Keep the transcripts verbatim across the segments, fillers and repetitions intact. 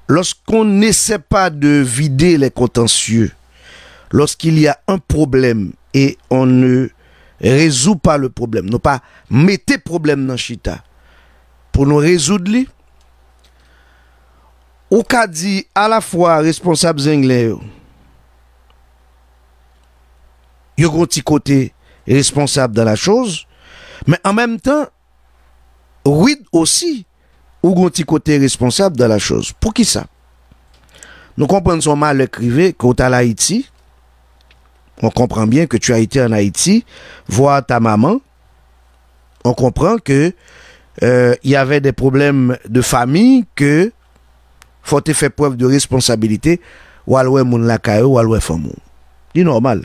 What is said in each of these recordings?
lorsqu'on n'essaie pas de vider les contentieux, lorsqu'il y a un problème et on ne résout pas le problème, nou pa mete pwoblèm nan chita pou nou rezoud li, ou ka di alafwa responsab Zenglen yo, yo gon ti kote responsab dans la chose, men an menm tan, Wid osi, ou gon ti kote responsab dans la chose. Poukisa? Nou konprann se yon malè k rive, ke w t al Ayiti. On comprend bien que tu as été en Haïti voir ta maman. On comprend que euh, il y avait des problèmes de famille, que fò w te fè prèv de responsabilité, w al wè moun lakay ou, w al wè fanmi w. Li nòmal.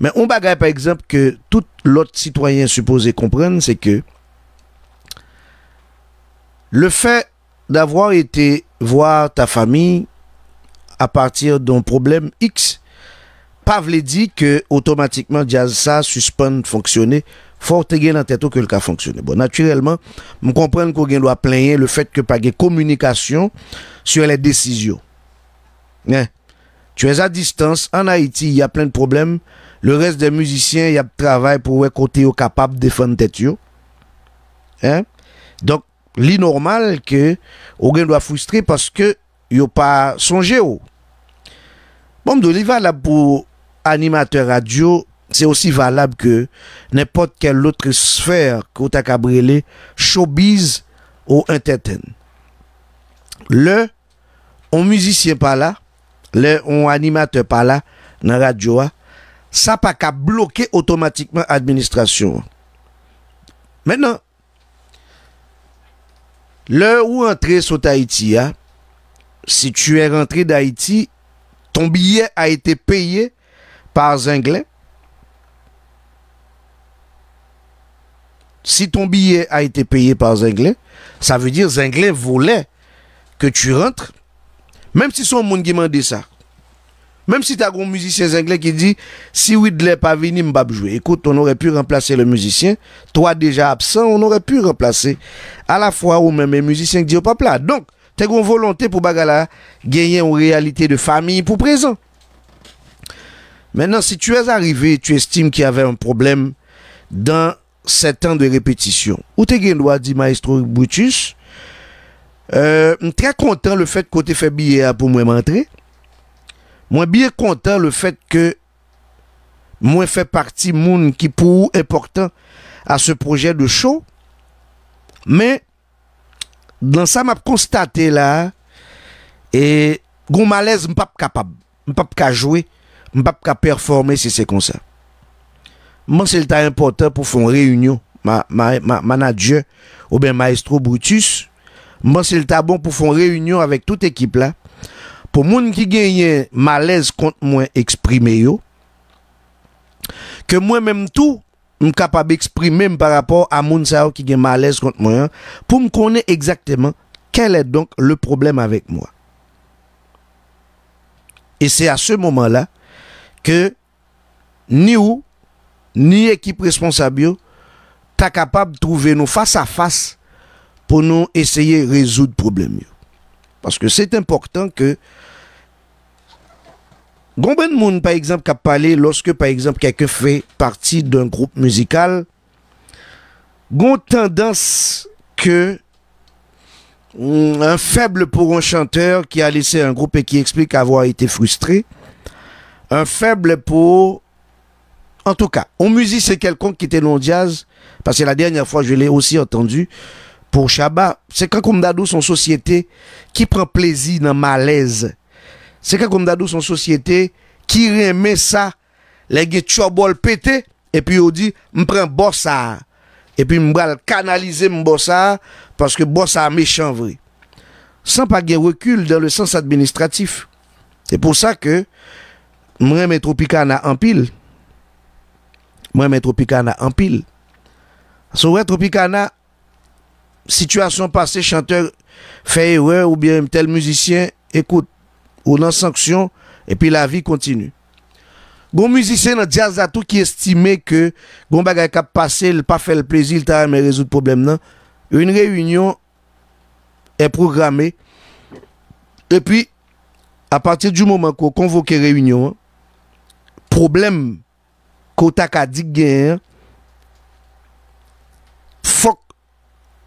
Men yon bagay, pa egzanp, ke tout lòt sitwayen sipoze konprann, se ke le fait d'avoir été voir ta famille à partir d'un problème X pa vle di ke otomatikman djaz sa sispann fonksyone. Fò w te gen nan tèt ou ke l ka fonksyone. Bon, natirèlman, m konprann ke w gen dwa plenyen le fait que pa gen kominikasyon sur les décisions. Hein? Tu es à distance, en Haïti, il y a plein de problèmes. Le reste des musiciens, y ap travay pou wè kote yo kapab defann tèt yo. Hein? Donk, li nòmal ke ou gen dwa fristre paske yo pa sonje w. Bon, m di w, li valab pou animatè radyo, se osi valab ke nenpòt kèl lòt sfè ke w ta kab rele showbiz ou entertain. Lè yon mizisyen pa la, lè yon animatè pa la nan radyo a, sa pa ka bloke otomatikman administrasyon an. Mentnan, lè ou rantre sot Ayiti a, si tu es rentré d'Haïti, ton billet a été payé par Zenglen. Si ton billet a été payé par Zenglen, sa vle di Zenglen vle ke tu rentres, menm si se yon moun ki mande sa. Menm si ta gon mizisyen Zenglen ki di, si Widlè pa vini, m p ap jwe. Écoute, on aurait pu remplacer le musicien. Toi déjà absent, on aurait pu remplacer à la fois ou menm e mizisyen ki di yo p ap la. Donk, te gon volonte pou bagay la genyen yon reyalite de famiy pou prezan. Maintenant, si tu es arrivé, tu estimes qu'il y avait un problème dans sept ans de répétition. Ou te gen dwa di Maestro Brutus, euh, m trè kontan le fait ke w te fè biyè a pou mwen, m antre. Mwen byen kontan le fait ke mwen fè pati moun ki pou ou enpòtan a ce projet de show. Men, nan sa m ap konstate la, e gon malèz, m p ap kapab. M p ap ka jwe, m p ap ka pèfòme si se konsa. M panse l ta enpòtan pou fè yon reyinyon, ma, ma, ma, manadjè oubyen Maestro Brutus, m panse l ta bon pou fè yon reyinyon avèk tout ekip la, pou moun ki genyen malèz kont mwen eksprime yo, ke mwen menm tou, m kapab eksprime m pa rapò a moun sa yo ki gen malèz kont mwen an, pou m konnen egzakteman quel est donc le problème avec moi. Et c'est à ce moment-là que ni ou, ni ekip responsab yo, ta kapab twouve nou fas a fas pou nou eseye rezoud pwoblèm yo. Paske se enpòtan ke gon bann moun, pa egzanp, k ap pale, lorsque, par exemple, quelqu'un fait partie d'un groupe musical, gon tandans ke, mm, un faible pour un chanteur qui a laissé un groupe et qui explique avoir été frustré, un faible pour, en tout cas, yon mizisyen kèlkonk ki te nan yon djaz, parce que la dernière fois, je l'ai aussi entendu pour Shabba, se kankou m ta di w se yon sosyete ki pran plezi nan malèz. Se kankou m ta di w se yon sosyete ki renmen sa, lè gen tchòbòl pete, epi yo di, m pran bò sa a, epi m pral kanalize m bò sa a, paske bò sa a mechan vre. San pa gen recul dans le sens administratif. Se pou sa ke m renmen Tropicana anpil. M renmen Tropicana anpil. Paske w wè Tropicana, sitiyasyon pase, chantè fè erè oubyen tèl mizisyen, ekout, ou nan sanksyon, epi lavi kontini. Gon mizisyen nan djaz la tou ki estime ke gon bagay k ap pase, l pa fè l plezi, l ta renmen rezoud pwoblèm nan. Une réunion est programmée Epi, apati di moman ke w konvoke reyinyon an, pwoblèm ke w ta ka di k genyen an, fòk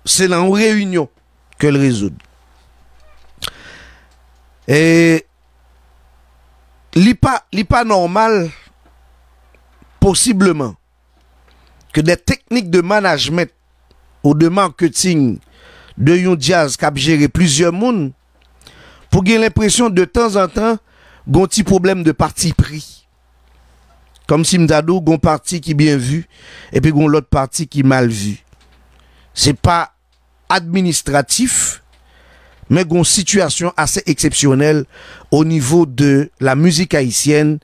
se nan yon reyinyon ke l rezoud. E li pa, li pa nòmal, posibleman, ke des techniques de management ou de marketing de yon djaz k ap jere plizyè moun, pou gen lenpresyon de tanzantan gon ti pwoblèm de pati pri. Kòmsi m ta di w gon pati ki byen vi, epi gon lòt pati ki mal vi. Se pa administratif, men gon sitiyasyon ase eksepsyonèl o nivo de la mizik ayisyèn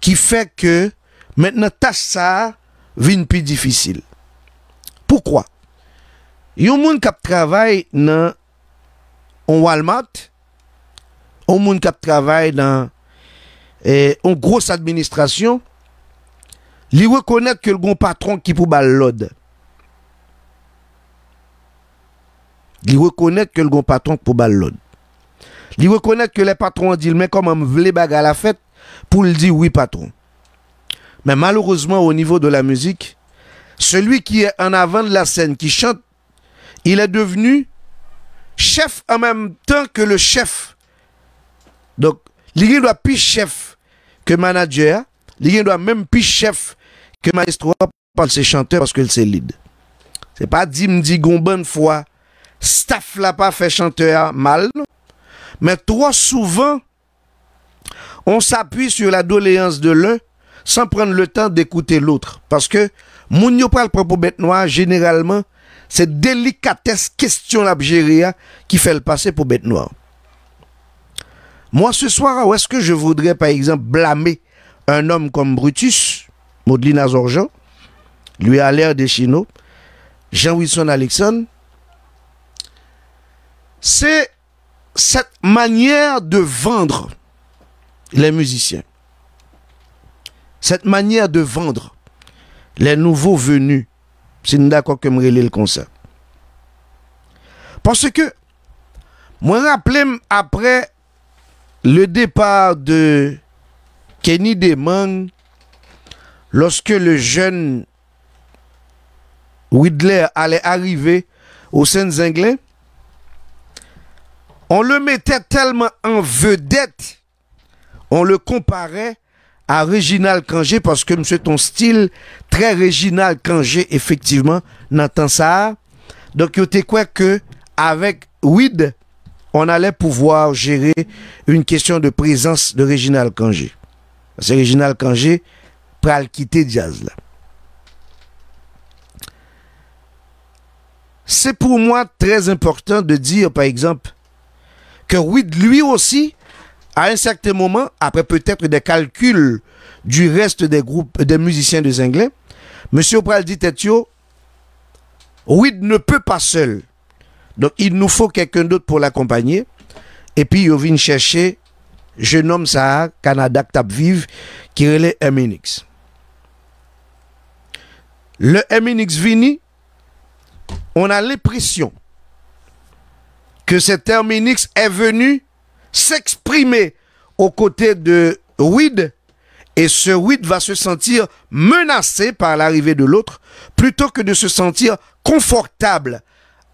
ki fè ke mentnan tach sa a vin pi difisil. Poukwa? Yon moun k ap travay nan yon Walmart, yon moun k ap travay nan, eh, yon gwos administrasyon, li rekonèt ke l gon patwon ki pou ba l lòd. Li rekonèt ke l gon patwon k pou ba l lòd. Li rekonèt ke lè patwon an di l, "Men kòman m vle bagay la fèt," pou l di, "Wi, patwon." Men malerezman, o nivo de la mizik, celui qui est en avant de la scène, qui chante, il est devenu chef en même temps que le chef. Donk, li gen dwa pi chèf ke manadjè a, li gen dwa menm pi chèf ke maestro a, paske l se chantè, paske l se lead. Se pa di m di gon bann fwa, staff la pa fè chantè a mal, non. Men twò souvan, on s'appuie sur la doléance de l'un sans prendre le temps d'écouter l'autre. Paske moun yo pral pran pou bèt nwa, jeneralman, se delikatès kesyon l ap jere a ki fè l pase pou bèt nwa. Moi, ce soir, où est-ce que je voudrais, par exemple, blâmer un homme comme Brutus, Maudlin Azorjan, Louis Allaire Deschinaux, Jean Wilson Alexandre, c'est cette manière de vendre les musiciens, cette manière de vendre les nouveaux venus, si n dakò ke m rele l konsa. Paske mwen raple m apre le départ de Kenny Demang, lorsque le jeune Widler allait arriver au Sen Zenglen, on le mettait tellement en vedette, on le comparait à Réginald Cangé, paske misye t on stil trè Réginald Cangé, efektivman, nan tan sa a. Donk, yo te kwè ke avèk Wid, on allait pouvoir gérer une question de présence de Réginald Cangé. Paske Réginald Cangé pral kite djaz la. C'est pour moi très important de dire, par exemple, que Wid, lui aussi, à un certain moment, après peut-être des calculs du reste des groupes, des musiciens de Zenglen, misye yo pral di tèt yo, Wid ne peut pas seul. Donc, il nous faut quelqu'un d'autre pour l'accompagner. Epi, yo vin chèche jenòm sa a, Kanada, k t ap viv, ki rele Herminix. Lè Herminix vini, on a l'impression que cet Herminix est venu s'exprimer aux côtés de Wid, et ce Wid va se sentir menacé par l'arrivée de l'autre plutôt que de se sentir confortable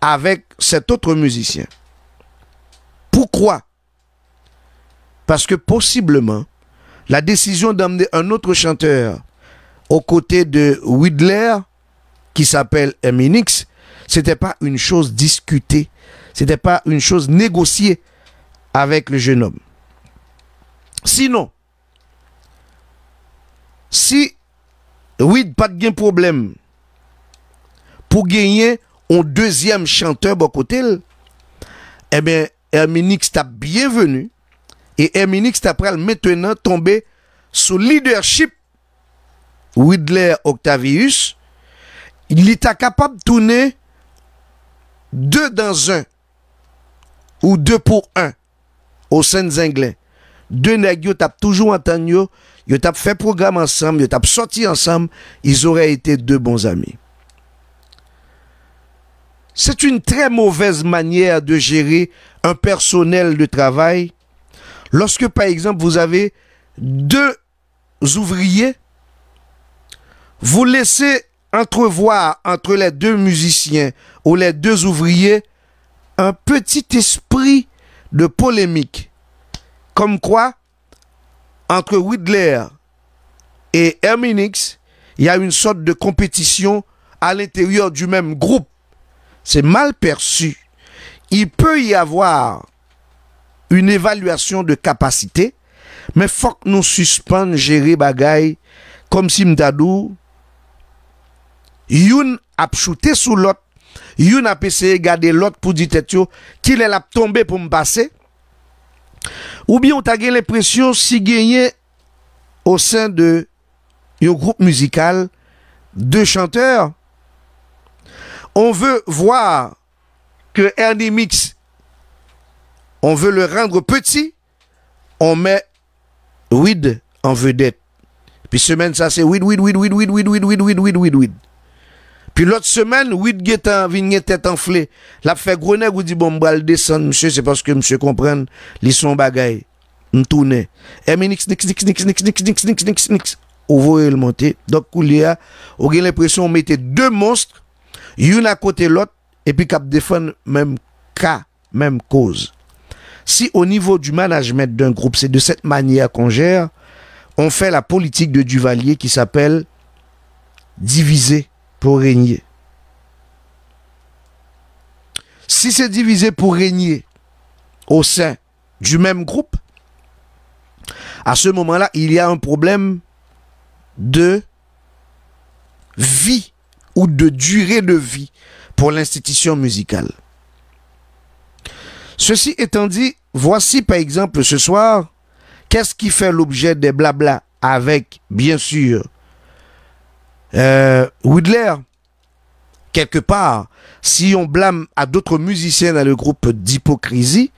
avec cet autre musicien. Pourquoi? Parce que possiblement, la décision d'emmener un autre chanteur aux côtés de Widler, qui s'appelle Herminix, c'était pas une chose discutée, c'était pas une chose négociée avec le jeune homme. Sinon, si Wid pa t gen pwoblèm pou genyen yon dezyèm chantè bò kote l, ebyen, Herminix t ap byenveni, e Herminix ta pral mentnan tonbe sou leadership Widler Octavius, li ta kapab tounen deux dans un ou deux pour un au Sen Zenglen. De nèg yo t ap toujou antann yo, yo t ap fè pwogram ansanm, yo t ap sòti ansanm, ils auraient été deux bons amis. C'est une très mauvaise manière de gérer un personnel de travail Lorsque, par exemple, vous avez deux ouvriers, vous laissez entrevoir entre les deux musiciens ou les deux ouvriers un petit esprit de polémique. Comme quoi, entre Widler et Herminix, il y a une sorte de compétition à l'intérieur du même groupe. C'est mal perçu. Il peut y avoir une évaluation de capacité, men fòk nou sispann jere bagay kòmsi m ta di w, youn ap choute sou lòt, youn ap eseye gade lòt pou di tèt yo, kilè l ap tonbe pou m pase? Oubyen ou ta gen lenpresyon si genyen au sein de yon groupe musical de chanteurs, on veut voir que Herminix, on veut le rendre petit, on met Wid en vedette. Pi semèn sa se Wid, Wid, Wid, Wid, Wid, Wid, Wid, Wid, Wid, Wid, Wid, Wid. Pi lòt semèn, Wid gentan vin gen tèt anfle. L ap fè gwo nèg ou di, bon, m pral desann misye, se paske misye konprann li se yon bagay. M tounen. Herminix, nix, nix, nix, nix, nix, nix, nix, nix, nix. Ou voye l monte. Donk, koulye a, ou gen lenpresyon ou mete de monst, youn akote lòt, epi k ap defann menm ka, menm koz. Si au niveau du management d'un groupe, c'est de cette manière qu'on gère, on fait la politique de Duvalier qui s'appelle diviser pour régner. Si c'est diviser pour régner au sein du même groupe, à ce moment-là, il y a un problème de vie ou de durée de vie pour l'institution musicale. Ceci étant dit, voici par exemple ce soir, qu'est-ce qui fait l'objet des blabla avec, bien sûr, euh, Widler, quelque part, si on blâme à d'autres musiciens dans le groupe d'hypocrisie,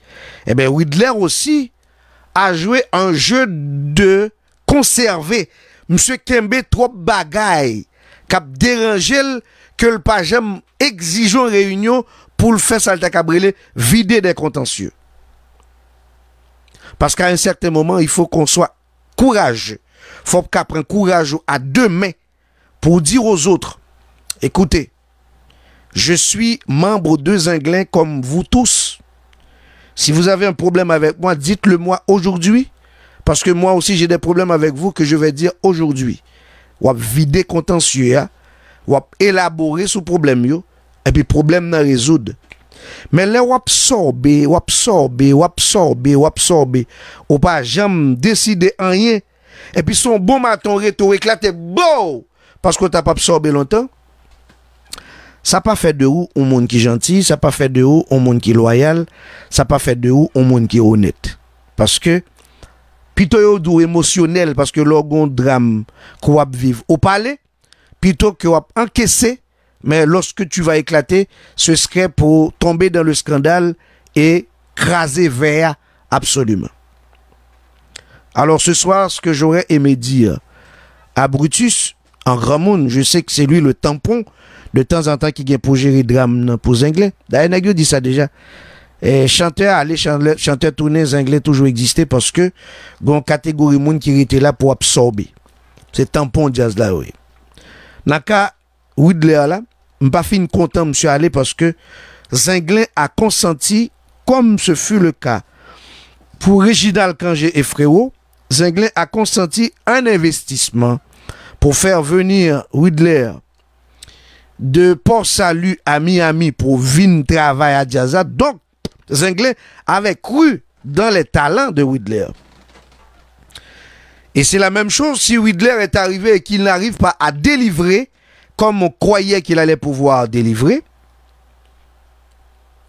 eh bien, Widler aussi a joué un jeu de conserver. Misye kenbe twòp bagay k ap deranje l, ke l pa janm egzije yon reyinyon pou l fè sa l ta kab rele vider des contentieux. Parce qu'à un certain moment, il faut qu'on soit courageux. Fò w ka pran kouraj ou à deux mains pour dire aux autres, écoutez, je suis membre de Zenglen comme vous tous. Si vous avez un problème avec moi, dites-le moi aujourd'hui, parce que moi aussi j'ai des problèmes avec vous que je vais dire aujourd'hui. W ap vide kontansye a, w ap elabore sou pwoblèm yo, epi pwoblèm nan rezoud. Men lè w ap sòbe, w ap sòbe, w ap sòbe, w ap sòbe, ou pa janm deside anyen, epi se yon bon maten w rete w eklate, bow! Paske w t ap absòbe lontan. Sa pa fè de ou yon moun ki janti, sa pa fè de ou yon moun ki lwayal, sa pa fè de ou yon moun ki onèt. Paske, pito yo di w emosyonèl, paske lè w gen yon dram ke w ap viv, ou pale, pito ke w ap ankese, mais lorsque tu vas éclater, ce serait pour tomber dans le scandale et craser verre absolument. Alors ce soir, ce que j'aurais aimé dire à Brutus, an granmoun, je sais que c'est lui le tampon, de temps en temps ki gen pou jere dram nan pou Zenglen. Dayè nèg yo di sa deja. E, chantè ale, chan-, chantè tounen, Zenglen toujou egziste paske gen yon kategori moun ki rete la pou absòbe. Se tanpon djaz la yo ye. Nan ka Widler la, m pa fin kontan misye ale paske Zenglen a konsanti, comme ce fut le cas pour Réginald Cangé et Frérot, Zenglen a konsanti un investissement pour faire venir Widler de Port Salut à Miami pou vin travay a djaz la. Donk, Zenglen avait cru dans les talents de Widler. Et c'est la même chose si Widler est arrivé et qu'il n'arrive pas à délivrer comme on croyait qu'il allait pouvoir délivrer.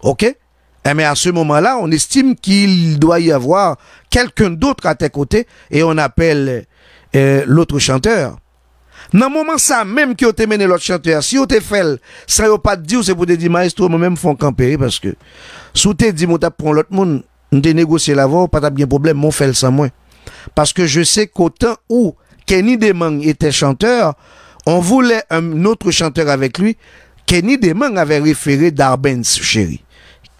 OK? Eh bien, à ce moment-là, on estime qu'il doit y avoir quelqu'un d'autre à tes côtés et on appelle, euh, l'autre chanteur. Nan moman sa menm ke yo te mennen lòt chantè a, si yo te fè l san yo pa t di w, se pou te di, maestro, mwen menm fè w kanpe, wi, paske si w te di m ou t ap pran lòt moun, m te negosye l avè w, pa t ap gen pwoblèm, men w fè l san mwen. Parce que je sais qu'autant où Kenny Demang était chanteur, on voulait un autre chanteur avec lui. Kenny Demang avait référé Darbens Chéri.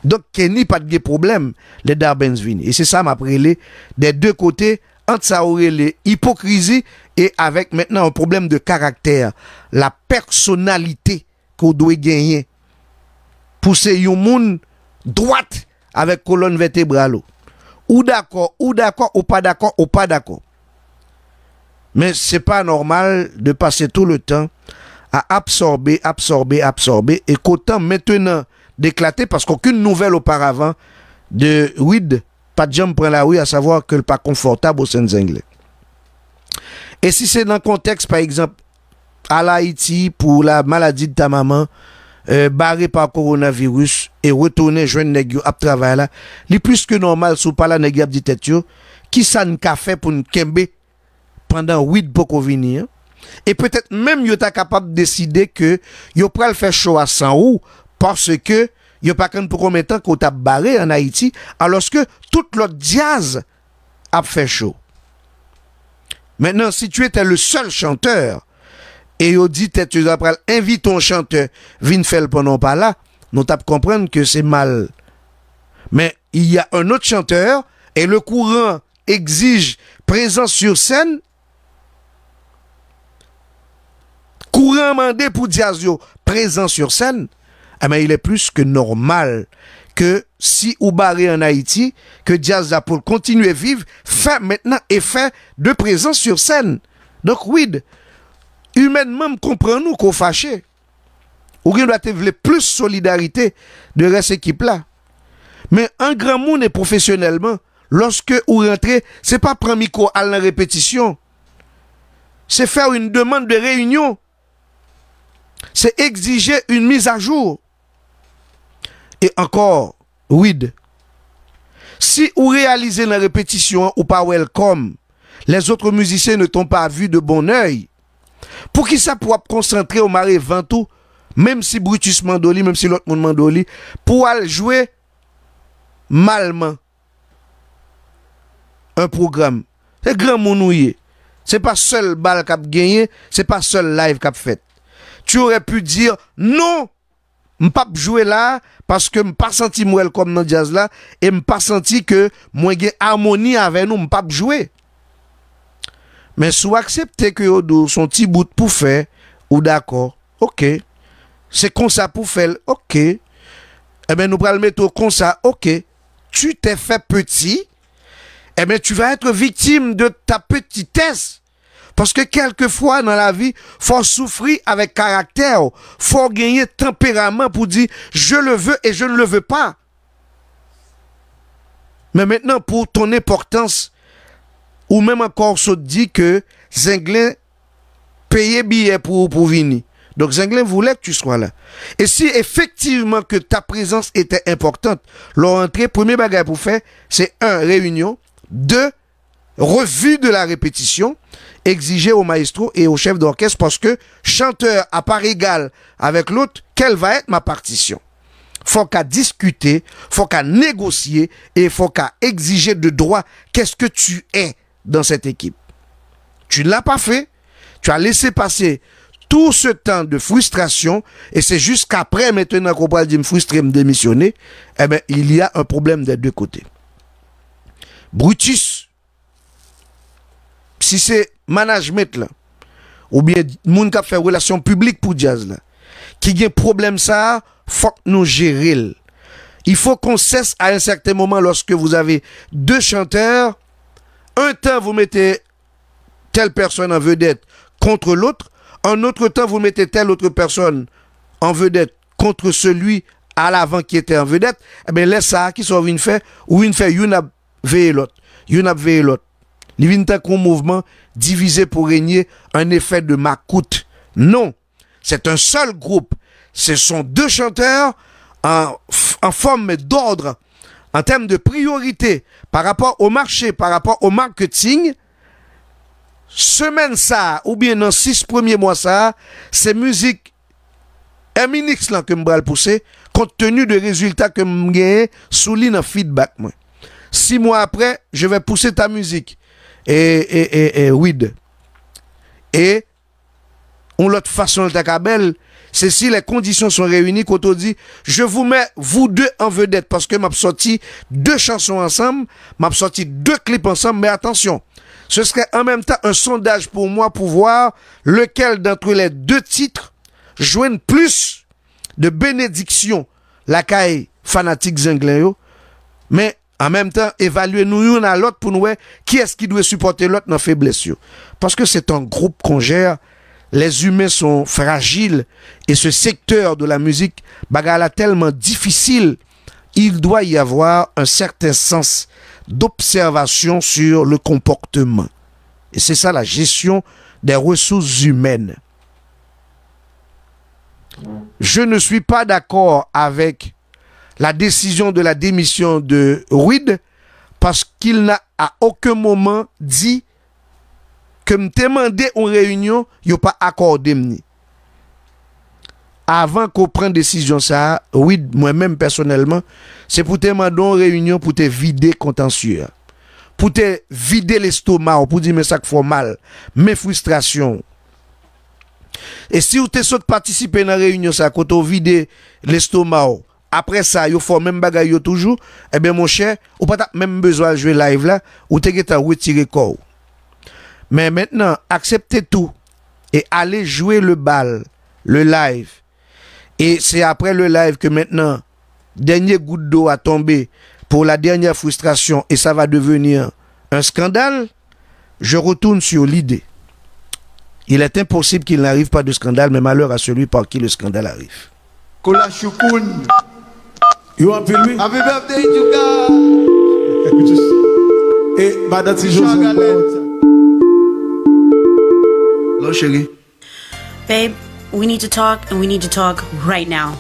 Donk, Kenny pa t gen pwoblèm lè Darbens vini. E se sa m ap rele, dè de kote, ant sa ou rele ipokrizi e avèk mentnan yon pwoblèm de karaktè, la pèsonalite ke w dwe genyen pou se yon moun dwat avèk kolòn vètebral ou. Ou dakò, ou dakò, ou pa dakò, ou pa dakò. Men se pa nòmal de pase tou le tan a absòbe, absòbe, absòbe, e ke w tan mentnan deklate, paske okenn nouvèl oparavan de Wid pa t janm pran lari, a savwa ke l pa konfòtab o sen Zenglen. E si se nan kontèks, pa egzanp, al Ayiti pou la maladie de ta maman, euh, bare pa kowonaviris e retounen jwenn nèg yo ap travay la, li plis ke nòmal si w pa la nèg yo ap di tèt yo, kisa n ka fè pou n kenbe pandan Wid poko vini an? E petèt menm yo ta kapab deside ke yo pral fè cho a san ou, paske yo pa konn pou konbyen tan ke w t ap bare an Ayiti, alòske tout lòt djaz ap fè cho. Mentnan, si tu étais le seul chanteur, e yo di tèt yo ta pral envite yon chantè vin fè l pandan w pa la, nou t ap konprann ke se mal. Men, il y a un autre chanteur, et le courant exige présence sur scène, kouran mande pou djaz yo prezan sur scène, eh ben, il est plus que normal ke si ou bare an Ayiti, ke djaz la pou l kontinye viv, fè mentnan efè de prezans sur scène. Donk, Wid, imènman, m konprann ou ke w fache. Ou gen dwa te vle plis solidarite de rès ekip la. Men an granmoun e pwofesyonèlman, lòske ou rantre, se pa pran mikwo al nan repetisyon. Se fè yon demann de reyinyon. Se egzije yon mizajou. E ankò, Wid, si ou reyalize nan repetisyon an ou pa welcome, les autres musiciens ne t'ont pas vu de bon œil, poukisa pou w ap konsantre w mare vant ou, menm si Brutus mande w li, menm si lòt moun mande w li, pou w al jwe malman yon pwogram? Se granmoun ou ye. Se pa sèl bal k ap genyen, se pa sèl live k ap fèt. Tu aurais pu dire, non, m p ap jwe la, paske m pa santi m welcome nan djaz la, e m pa santi ke mwen gen amoni avè nou, m p ap jwe. Men si w aksepte ke yo di w se yon ti bout pou fè, ou dakò, oke. Se konsa pou fè l, oke. Enben, nou pral mete w konsa, oke. Tu t'es fait petit, enben, tu vas être victime de ta petitesse. Paske kèlkefwa nan lavi, fò w soufri avèk karaktè w, fò w genyen tanperaman pou di, je le veux et je ne le veux pas. Men mentnan, pou ton enpòtans, ou menm ankò w sot di ke Zenglen peye biyè pou ou pou vini. Donk, Zenglen voulait que tu sois là. Et si effectivement que ta présence était importante, lè w antre, premye bagay pou fè, se un, reyinyon, de, revue de la répétition, exiger au maestro et au chef d'orchestre, paske chanteur à part égale avec l'autre, quelle va être ma partition? Fò w ka diskite, fò w ka negosye, e fò w ka egzije de dwa. Qu'est-ce que tu es dans cette équipe? Tu ne l'as pas fait, tu as laissé passer tout ce temps de frustration, et c'est jusqu'après maintenant qu'on va dire, m fristre, m démissionner. Eh ben, il y a un problème des deux côtés. Brutus, si se management la, oubyen moun k ap fè relasyon piblik pou djaz la, ki gen pwoblèm sa a, fòk nou jere l. Il faut qu'on cesse à un certain moment lorsque vous avez deux chanteurs, un temps vous mettez telle personne en vedette contre l'autre, un autre temps vous mettez telle autre personne en vedette contre celui à l'avant qui était en vedette, e ben lè sa a, kisa w vin fè? Ou vin fè youn ap veye lòt, youn ap veye lòt. Li vin tankou yon mouvman divize pou renye, un effet de makout. Non, c'est un seul groupe. Ce sont deux chanteurs en, en forme d'ordre, en termes de priorité, par rapport au marché, par rapport au marketing. Semèn sa a, oubyen nan sis premye mwa sa a, se mizik Herminix lan ke m pral pouse, compte tenu de rezilta ke m genyen sou li nan feedback mwen. Six mois après, je vais pousser ta musique. E, e, e, e, Wid. E yon lòt fason l ta ka bèl, C'est si les conditions sont réunies, kote w di, je vous mets vous deux en vedette, paske m ap sòti de chanson ansanm, m ap sòti de klip ansanm, men atansyon, ce serait en même temps un sondage pour moi pour voir lequel d'entre les deux titres jwenn plis de benediksyon lakay fanatik Zenglen yo, men an menm tan evalye nou youn a lòt pou n wè kiyès ki dwe sipòte lòt nan feblès yo. Paske se yon gwoup konjè, les humains sont fragiles, e se sektè de la mizik, bagay la tèlman difisil, il doit y avoir un certain sens d'observation sur le comportement. Et c'est ça la gestion des ressources humaines. Je ne suis pas d'accord avec la décision de la démission de Wid, parce qu'il n'a à aucun moment dit ke m te mande yon reyinyon, yo pa akòde m ni. Avan ke w pran desizyon sa a, Wid, mwen menm pèsonèlman, se pou te mande yon reyinyon pou te vide kontansye a. Pou te vide lestoma w, pou di men sa k fè w mal, men fristrasyon w. E si w te sot patisipe nan reyinyon sa a, kote w vide lestoma w, apre sa, yo fè w menm bagay yo toujou, ebyen, monchè, ou pa t ap menm bezwen al jwe live la, ou te gentan retire kò w. Men mentnan, aksepte tou e ale jwe le bal, le live. E se apre le live ke mentnan, dènye gout dlo a tonbe pour la dernière frustration et ça va devenir un scandale. Je retourne sur l'idée. Il est impossible qu'il n'arrive pas de scandale, mais malheur à celui par qui le scandale arrive. Kola Choukoun. Yo anpil, wi. Happy birthday, Djouga. E madan Ti Joseph. Lò, cheri. Babe, we need to talk and we need to talk right now.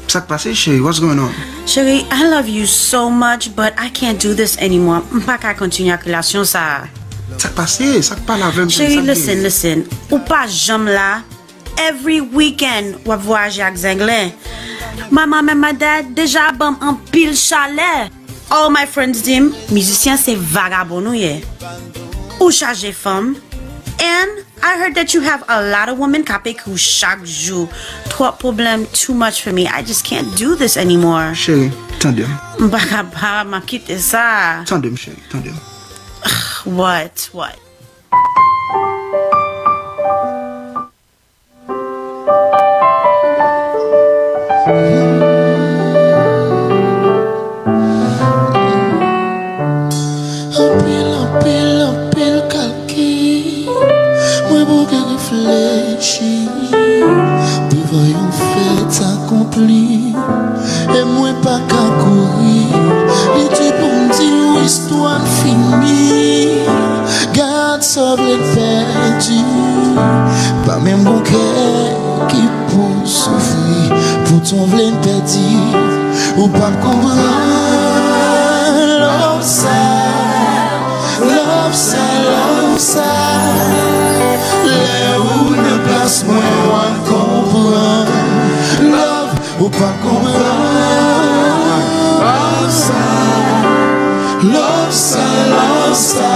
Sa k pase, cheri? What's going on? Cheri, I love you so much, but I can't do this anymore. M pa ka kontinye ak relasyon sa a. Sa k pase? Sa k pale avè m? Cheri, listen, listen. Ou pa janm la. Every weekend, w ap vwayaje ak Zenglen. My mom and my dad deja ban m anpil chalè. All my friends di m, mizisyen se vagabon ou ye. Ou chaje fanm. And I heard that you have a lot of women k ap ekri w chak jou. Twòp pwoblèm, too much for me. I just can't do this anymore. Cheri, tande m. M pa kapab, m ap kite sa. Tande m, cheri, tande m. What? What? Anpil, anpil, anpil kalkil, mwen bouke reflechi devan yon fèt akonpli. E mwen pa ka kouri, li di pou m di w istwa n fini. Gad sa w vle n pèdi, pa menm gon kè ki pou soufri. Poutan w vle n pèdi, ou p ap konprann. Love sa, love sa, love sa. Lè ou nan plas mwen, w a konprann. Love Ou pa konprann. Love sa, love sa, love sa.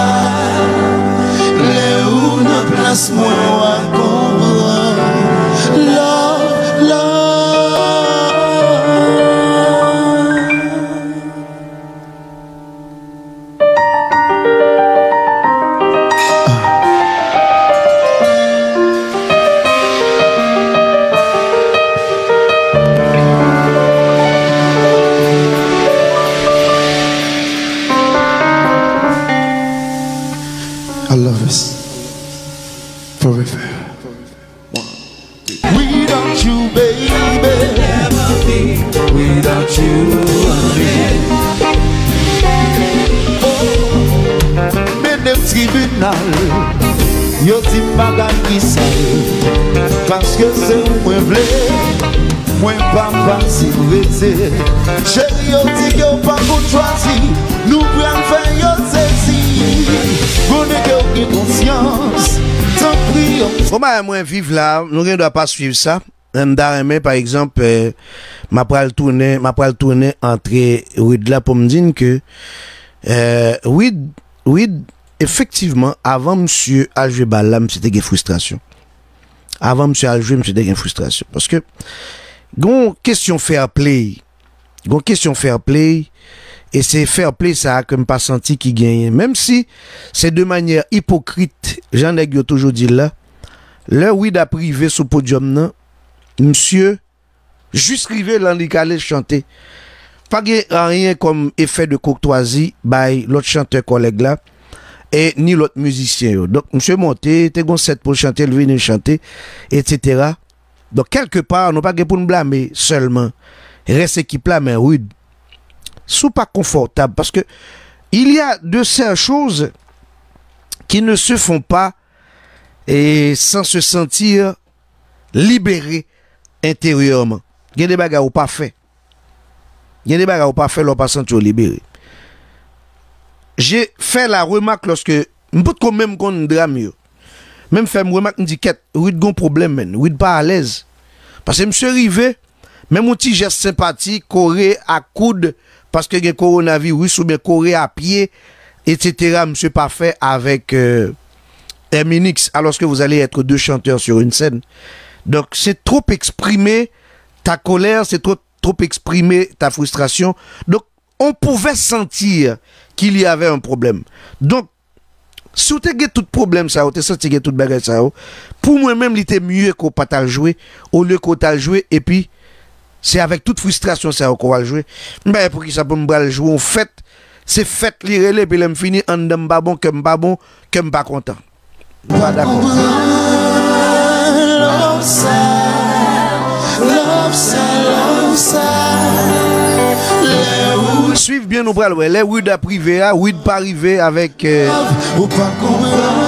Lè ou nan plas mwen, w a konprann. Love, love. I love us forever. Without you, baby. Without you, baby. Oh, mennen m tribinal. Yo di m bagay ki sal. Paske se ou mwen vle. Mwen pa fasil rete. Cheri, yo di ke w pa konn chwazi. Nou pral fè yo sezi. Konnen ke w gen konsyans. Tanpri, yon Bon, bagay mwen viv la, nou gen dwa pa swiv sa. M ta renmen, pa egzanp, eh, m ap pral tounen, m ap pral tounen antre Wid la pou m di n ke, eh, Wid, Wid, efektivman, avan misye al jwe bal la, misye te gen fristrasyon. avan misye al jwe, misye te gen fristrasyon. Paske, gon kesyon fair play. Gon kesyon fair play. E se fair play sa a ke m pa santi ki genyen. Menm si se de manyè ipokrit, jan nèg yo toujou di l la, lè Wid ap rive sou podyòm nan, misye jis rive la, li k ale chante. Pa gen anyen kòm effet de courtoisie bay lòt chantè kòlèg la, e ni lòt mizisyen yo. Donk, misye monte, te gon sèt pou l chante, l vini chante, etsetera. Donk, kèlke pa, nou pa gen pou n blame sèlman rès ekip la, men Wid, si w pa konfòtab, paske il y a de ces choses qui ne se font pas et sans se sentir libéré intérieurement. Gen de bagay ou pa fè. Gen de bagay ou pa fè lè w pa santi w libere. Je fè la remak lòske m potko menm konn dram yo. Men m fè m remak, m di, kèt, Wid gon pwoblèm, menn. Wid pa alèz. Paske misye rive, menm yon ti jès senpatik, kore ak koud, paske gen kowonaviris oubyen kore a pye, etsetera, misye pa fè avèk, euh, Herminix, alors que vous allez être deux chanteurs sur une scène. Donc, c'est trop exprimer ta colère, c'est trop, trop exprimer ta frustration. Donc, on pouvait sentir qu'il y avait un problème. Donk, si w te gen tout pwoblèm sa yo, w te santi gen tout bagay sa yo, pou mwen menm, li te mye ke w pa t al jwe, olye ke w t al jwe, epi se avèk tout fristrasyon sa yo ke w al jwe. M pa wè poukisa pou m pral jwe yon fèt, se fèt li rele, epi lè m fini, anndan m pa bon, kè m pa bon, kè m pa kontan. M pa dakò. Swiv byen, nou pral wè. Lè Wid ap rive a, Wid pa rive avèk, euh,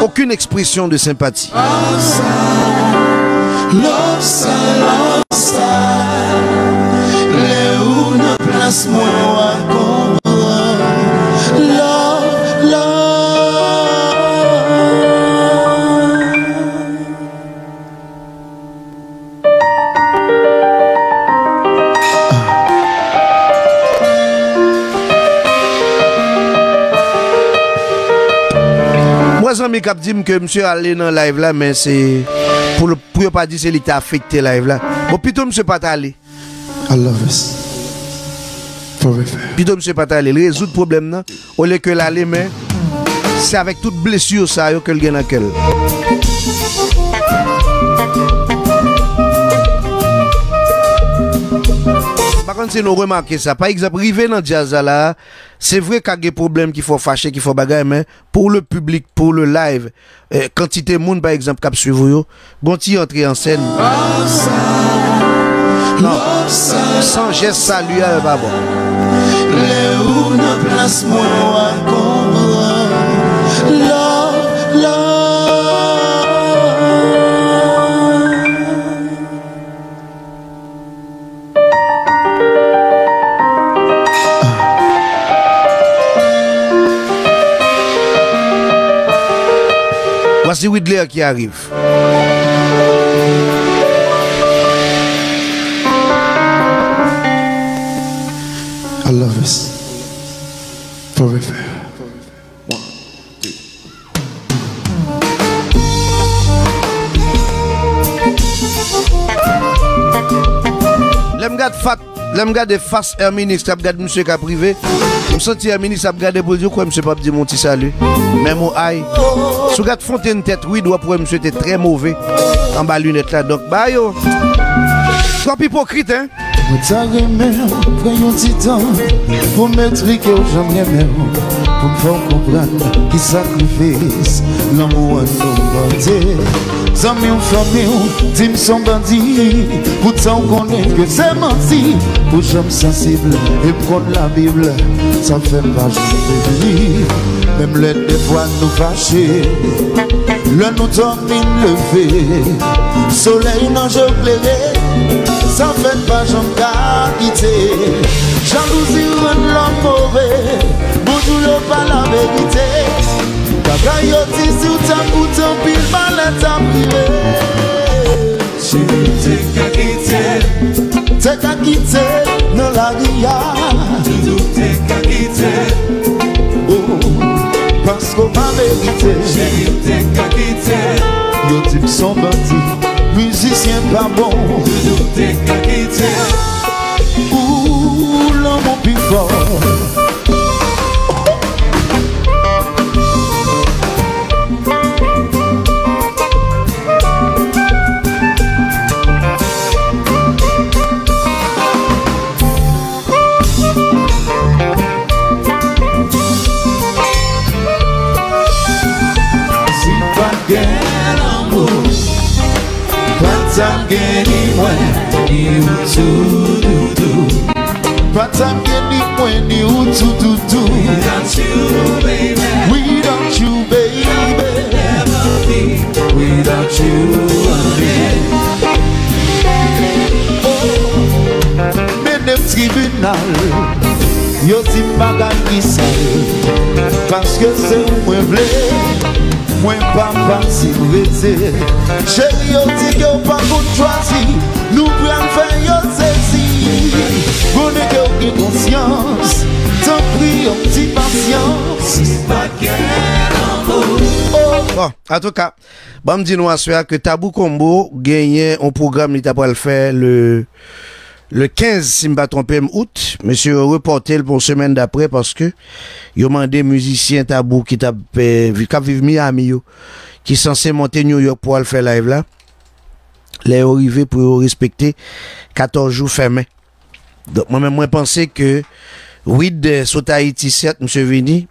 aucune expression de sympathie. Love sa, love sa. Lè ou nan plas mwen, w a konprann. Love, love. M wè zanmi k ap di m ke misye ale nan live la, men se pou l, pou yo pa di se li ki te afekte live la. Bon, pito misye pa t ale. I love us. Forever. Pito misye pa t ale. L rezoud pwoblèm nan. Olye ke l ale, men se avèk tout blesi sa yo ke l gen nan kè l. M pa konn si nou remake sa. Pa egzanp, rive nan djaz la la, se vre ka gen pwoblèm ki fè w fache, ki fè w bagay, men pou le piblik, pou le live, eh, kantite moun, pa egzanp, k ap swiv ou yo, gon ti antre an sèn. Non. San jès sali a, yo pa bon. Lè ou nan plas mwen, w a konprann. Love, love. Voici Widler qui arrive. I love us. Forever. Lè m gad fat, lè m gade fas Herminix k ap gad misye k ap rive, m santi Herminix ap gade pou l di, ou kwè misye p ap di m yon ti sali? Menm yon ay. Si w gad fontenn tèt Wid, w ap wè misye te trè move anba linèt la. Donk, ba yo. Twòp ipokrit, en? Mwen ta renmen w pran yon ti tan pou m eksplike w jan m renmen w, pou m fè w konprann ki sakrifis lanmou an nou mande. Zanmi w, fanmi w di m s on bandi, poutan w konnen ke se manti. Pou jan m sansib e m konn Labib, sa fè m pa janm beni. Menm lè dèfwa nou fache, lè nou dòmi n leve, solèy nan je w klere, sa fè n pa janm ka kite. Jalouzi rann lòm move, bonjou yo pa laverite. Bagay yo di si w t ap koute anpil, malè t ap rive. Cheri, te ka kite. Te ka kite nan lari a. Toutou te ka kite. Oh, paske w pa merite. Cheri, te ka kite. Yo di m s on bandi. Sa m gen ni mwen, ni ou tou, tou, tou. Pa t sa m gen ni mwen, ni ou tou, tou, tou. Without you, baby. Without you, baby. I could never be without you, honey. Oh. Mennen m tribinal, yo di m bagay ki sal, paske se ou mwen vle, mwen pa fasil rete. Cheri, yo di ke w pa konn chwazi, nou pral fè yo sezi. Konnen ke w gen konsyans, tanpri, yon ti pasyans. Pa gen lanmou. Oh. Bon, antouka, ban m di nou aswè a ke Tabou Combo genyen yon pwogram li ta pral fè le le kenz, si m pa twonpe m, out, mesye yo repòte l pou yon semèn daprè, paske yo mande mizisyen Tabou ki t ap, eh, vi-, k ap viv Miami yo, ki sanse monte New York pou al fè live la, lè yo rive, pou yo respekte katòz jou fèmen. Donk, mwen menm, mwen panse ke Wid, eh, sot Ayiti, sèt, misye vini,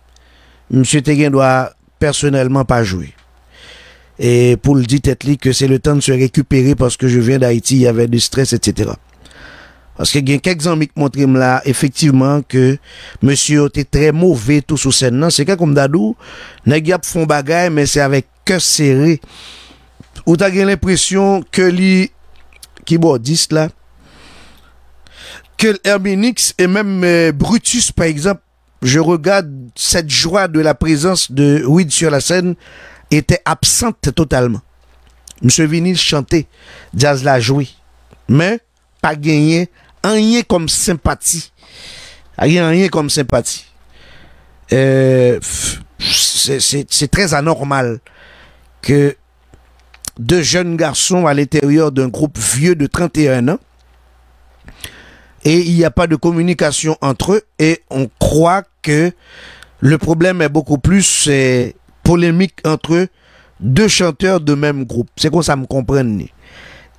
misye te gen dwa pèsonèlman pa jwe. E pou l di tèt li ke c'est le temps de se récupérer parce que je viens d'Haïti, il y avait du stress, et cetera. Paske gen kèk zanmi k montre m la, efektivman, ke mesye yo te trè move tou sou sèn nan. Se kè kòm ta di w, nèg y ap fè yon bagay, men se avèk kè sere. Ou ta gen lenpresyon ke li, kibòdis la, ke Herminix e menm, eh, Brutus, pa egzanp, je regarde cette joie de la présence de Wid sur la scène était absente totalement. Misye vini chante, djaz la jwe. Men, pa genyen anyen kòm senpati. Pa genyen anyen kòm senpati. Euh, pff, c'est, c'est, c'est très anormal que deux jeunes garçons à l'intérieur d'un groupe vieux de trente et un ans et il n'y a pas de communication entre eux et on croit que le problème est beaucoup plus euh, polémique entre deux chanteurs de même groupe. Se konsa m konprann li.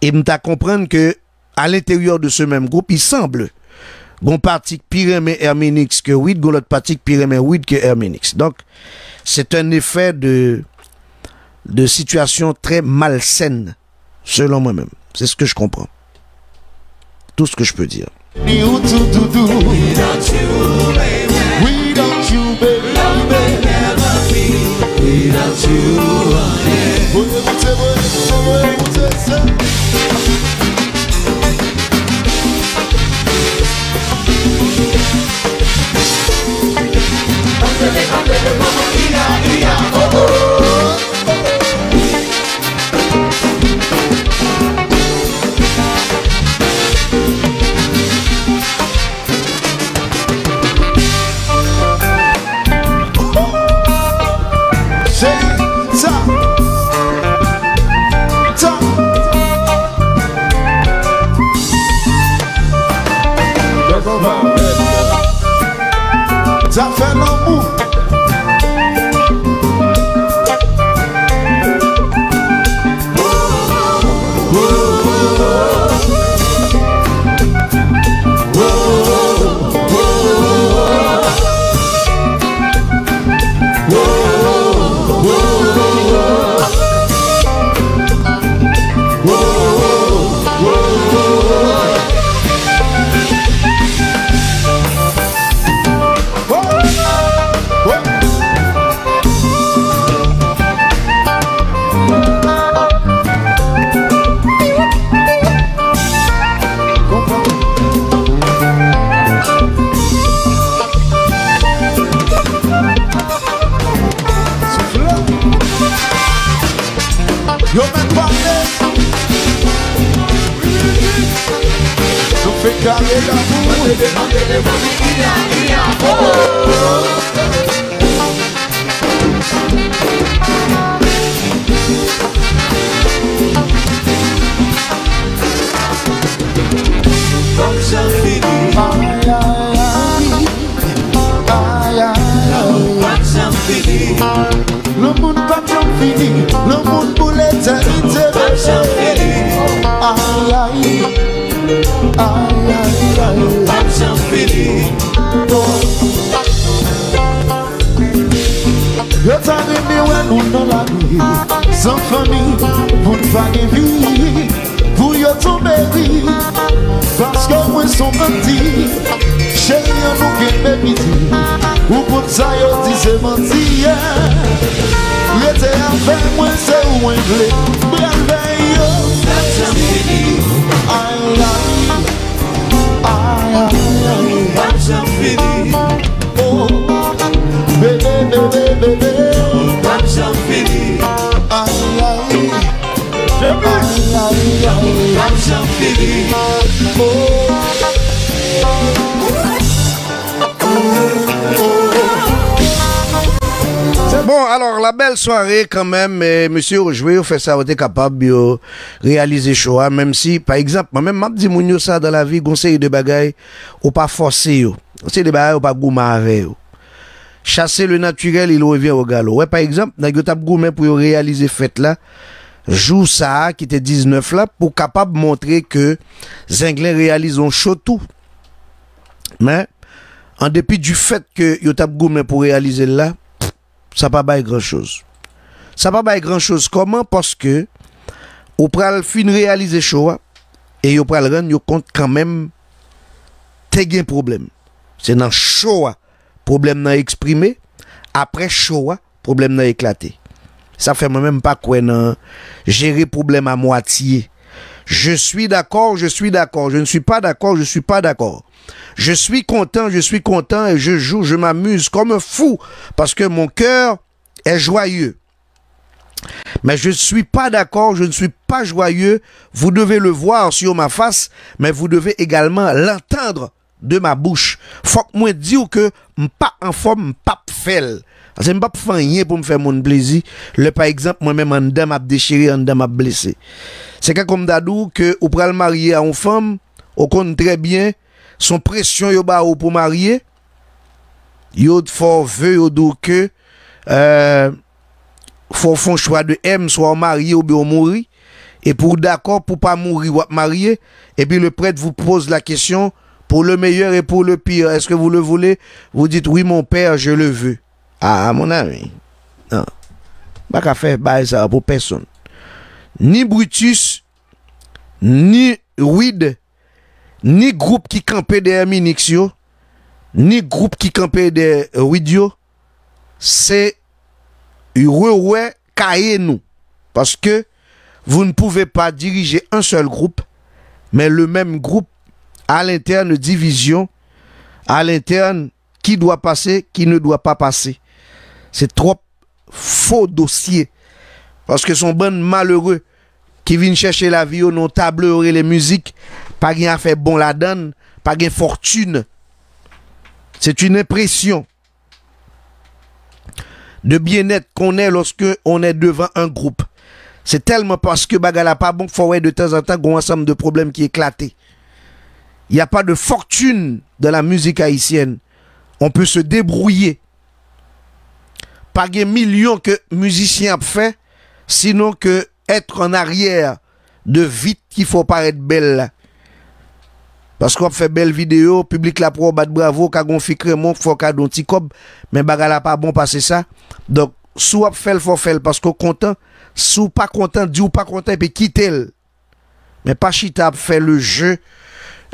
E m ta konprann ke à l'intérieur de ce même groupe, il semble gon pati k pi renmen Herminix ke Wid, gon lòt pati k pi renmen Wid ke Herminix. Donk, c'est un effet de, de situation très malsaine, selon mwen menm. C'est ce que je comprends. Tout ce que je peux dire. Ni ou tou, tou, tou. Without you, baby. Without you, baby. Love will never be without you, honey. Voye moute, voye moute, voye moute, sa. Cheri, sa, sa. Zafè lanmou. Yo mèt pale. Nou fè kare damou. Ay, ay, ay. Ay, ay, ay. Lanmou pa t janm fini. Lanmou n p ap janm fini. Lanmou n pou letènite, bebe. Ay, ay. Ay, ay, ay. Lanmou pa t janm fini. Yo ta renmen wè nou nan lari, san fanmi, pou n pa gen vi. Pou yo tonbe ri, paske mwen son bandi. Cheri an nou kenbe piti. Ou konn sa yo di se manti, yeah. Rete avèk mwen, se ou mwen vle. Pral vè yo. Ay, ay, ay, ay, ay. Oh, bebe, bebe, bebe. Ay, ay. Bon, alò, la bèl sware kanmenm, eh, mesye yo jwe, yo fè sa yo te kapab, yo reyalize cho a, menm si, pa egzanp, mwen menm, m ap di moun yo sa, dan lavi, gon seri de bagay, ou pa fòse yo. Gon seri de bagay, ou pa goumen avè yo. Chasser le naturel, il revient au galop. Wè, pa egzanp, nèg yo t ap goumen pou yo reyalize fèt la, jou sa a ki te diznèf la, pou kapab montre ke Zenglen reyalize yon cho tou. Men, an depi du fèt ke yo t ap goumen pou reyalize l la, sa pa bay gran choz. Sa pa bay gran choz kòman? Paske ou pral fin reyalize cho a, e yo pral rann yo kont kanmenm te gen pwoblèm. Se nan cho a pwoblèm nan eksprime, apre cho a, pwoblèm nan eklate. Sa fè mwen menm m pa kwè nan jere pwoblèm a mwatye. Je suis d'accord, je suis d'accord. Je ne suis pas d'accord, je suis pas d'accord. Je suis content, je suis content et je joue, je m'amuse comme un fou parce que mon cœur est joyeux. Mais je ne suis pas d'accord, je ne suis pas joyeux. Vous devez le voir sur ma face, mais vous devez également l'entendre de ma bouche. Fòk mwen di w ke m pa anfòm, m p ap fè l. Paske m p ap fè anyen pou m fè moun plezi. Lè, pa egzanp, mwen menm anndan m ap dechire, anndan m ap blese. Se kankou m ta di w ke ou pral marye a yon fanm, ou konn trè byen, se yon presyon yo ba ou pou marye. Yo fè w ve, yo di w ke, euh, fò w fè yon chwa de M, swa w marye oubyen w mouri. Epi w dakò pou pa mouri, w ap marye. Et puis le prêtre vous pose la question, pour le meilleur et pour le pire, est-ce que vous le voulez? Vous dites, oui, mon père, je le veux. Ah, mon ami. Non. M pa ka fè bagay sa pou pèsonn. Ni Brutus, ni Wid, ni gwoup ki kanpe dèyè Minix yo, ni gwoup ki kanpe dèyè Wid yo, se rewè kaye nou. Parce que vous ne pouvez pas diriger un seul groupe, mais le même groupe à l'interne, division à l'interne, qui doit passer, qui ne doit pas passer. Se twòp fo dosye. Paske se yon bann malere ki vin chèche lavi yo nan yon tablo yo rele mizik, pa gen afè bon ladan l, pa gen fòtin. C'est une impression de bien-être qu'on est lorsque on est devant un groupe. Se tèlman paske bagay la pa bon k fè w wè de tanzantan gon ansanm de pwoblèm ki eklate. Il y a pas de fortune dans la musique haïtienne. On peut se débrouiller. Pa gen milyon ke mizisyen ap fè, sinon ke être en arrière de vit ki fè w parèt bèl la. Paske w ap fè bèl videyo, piblik la ap wè w bat bravo, ka gon fi k renmen w, k fè w kado yon ti kòb, men bagay la pa bon pase sa. Donk, si w ap fè l, fò w fè l paske w kontan. Si w pa kontan, di w pa kontan epi kite l. Men pa chita ap fè le jeu.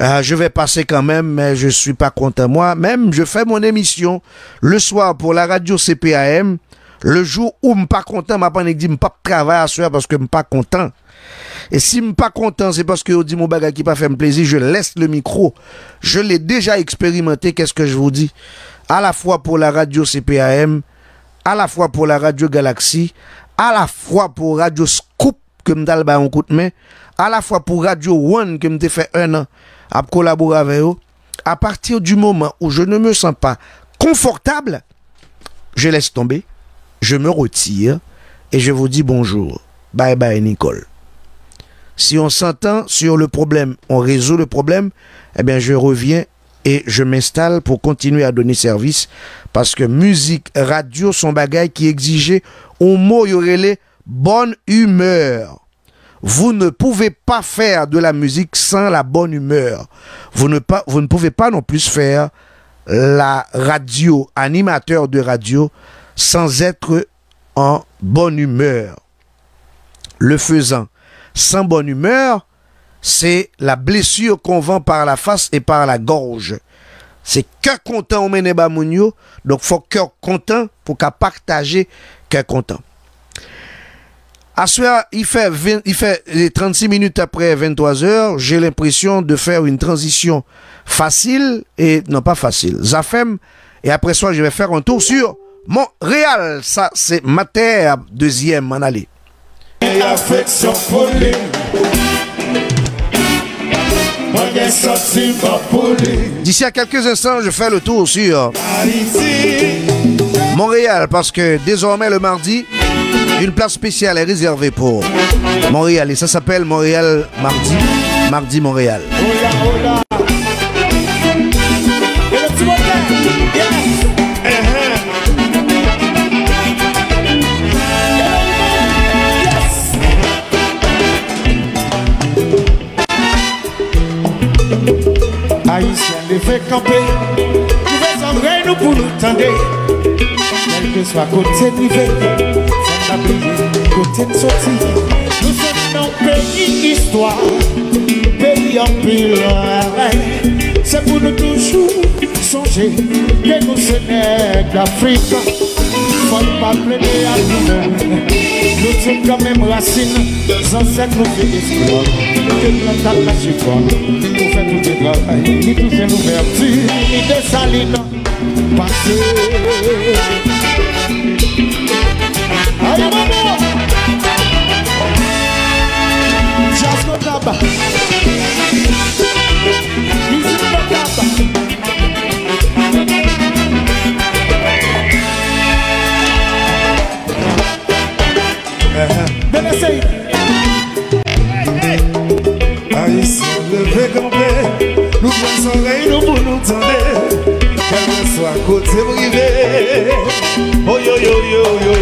Ah, je vais passer quand même, mais je suis pas content. Moi-même, je fais mon émission le soir pour la radio C P A M. Le jour où m pa kontan, m ap annik di m p ap travay aswè a paske m pa kontan. E si m pa kontan, se paske yo di m yon bagay ki pa fè m plezi, je laisse le micro. Je l'ai déjà expérimenté, qu'est-ce que je vous dis? À la fois pour la radio C P A M, à la fois pour la radio Galaxy, à la fois pour Radio Scoop, ke m t al bay yon kout men, alafwa pou Radio One ke m te fè enn an ap kolabore avè yo, à partir du moment où je ne me sens pas confortable, je laisse tomber, je me retire et je vous dis bonjour. Bye bye, Nicole. Si on s'entend sur le problème, on résout le problème, eh bien, je reviens et je m'installe pour continuer à donner service, paske mizik, radyo, se yon bagay ki egzije yon mo yo rele bonne humeur. Vous ne pouvez pas faire de la musique sans la bonne humeur. Vous ne, pas, vous ne pouvez pas non plus faire la radio, animateur de radio, sans être en bonne humeur. Le faisant sans bonne humeur, c'est la blessure qu'on vend par la face et par la gorge. Se kè kontan ou mennen ba moun yo, donk fòk kè w kontan pou w ka pataje kè kontan. Aswè a, il fait vingt, il fait, eh, trente-six minutes après vingt-trois heures, j'ai l'impression de faire une transition facile, et non, pas facile, Zafèm, et après ça, je vais faire un tour sur Montréal. Sa se Matè, dezyèm, ann ale. Afeksyon pou li. Mwen gen santiman pou li. D'ici à quelques instants, je fais le tour sur Ayiti. Montréal, parce que désormais le mardi, une place spéciale est réservée pour Montréal et ça s'appelle Montréal Mardi, Mardi Montréal. Hola, hola. E le ti bòkè. Yes. Ehe. Yes. Ayisyen, leve kanpe. Ouvè zòrèy nou pou nou tande. Kèlkeswa kote n rive, fò n pa bliye kote n soti. Nou se yon peyi istwa, peyi anpil rèv. Se pou nou toujou sonje ke nou se nèg Afrik. Fò n pa plede ak nou menm. Nou tout gen menm rasin, zansèt nou te esklav. Ke plant ap mache fò, pou fè tout travay. Ni Tousen Louvèti, ni Desalin. Pase. Ayo, manman! Jazz notab. Mizik notab. Bebe Sey. Ayisyen, leve kanpe, nou pran zòrèy nou pou nou tande. Kèlkeswa kote m rive, oh yo yo yo yo.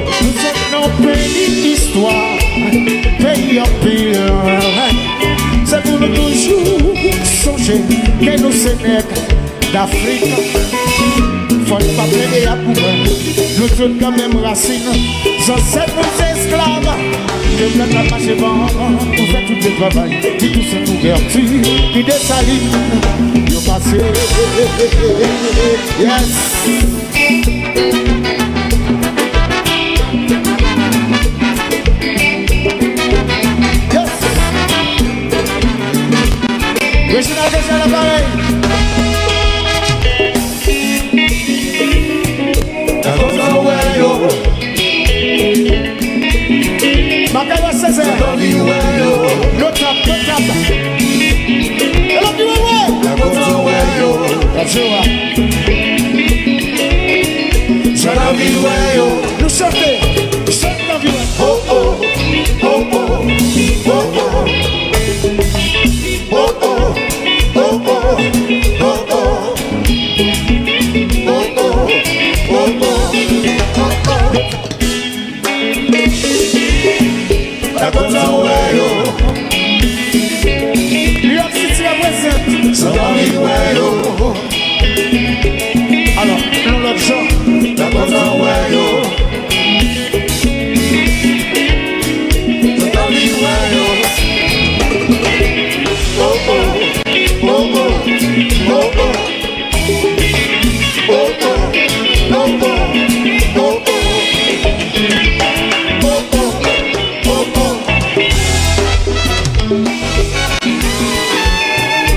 Nou se yon peyi istwa, peyi anpil rèv. Se pou nou toujou sonje ke nou se nèg Dafrik. Fò n pa plede ak goumen. Nou tout gen menm rasin. Zansèt nou se esklav. Ke pèp la mache ban pou fè tout de travay. Ni Tousen Louvèti, ni Desalin. Yo pase. Yes. Yes. Reginald Deschal, aparèy. Dakota wè yo. Makaya Césaire. Dakota wè yo. Notab, notab. Elò ki wè wè. Dakota wè yo. Dakota wè yo. Sa lavi wè yo. Nou chante. Sa lavi wè. Oh, oh, oh, oh, oh, oh. Oh, oh, oh, oh, oh, oh. Oh, oh, oh, oh, oh, oh. Dakota wè yo. New York City represent. Sa lavi wè yo. Alò, yon lòt jan. Dakota wè yo. Sa lavi wè yo. Oh, oh, oh, oh, oh, oh.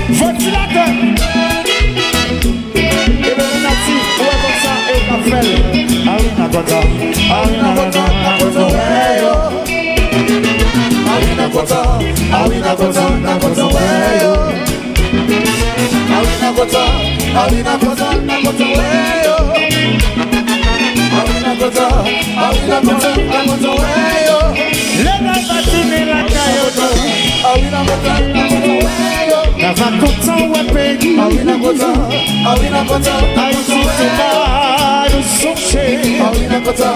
Ventilatè. E ben, Nati, ou wè konsa, e w k ap fè l. Awina kontan, awina kontan, na kontan wè yo. Awina kontan, awina kontan, na kontan wè yo. Awina kontan, awina kontan, na kontan wè yo. Awina kontan, awina kontan, na kontan wè yo. Lè n ap tounen lakay yo tou. Awina kontan, na kontan wè yo. N ap kontan wè peyi. Awina kontan, awina kontan, na kontan wè yo. Ayiti te ba nou sonje. Awina kontan,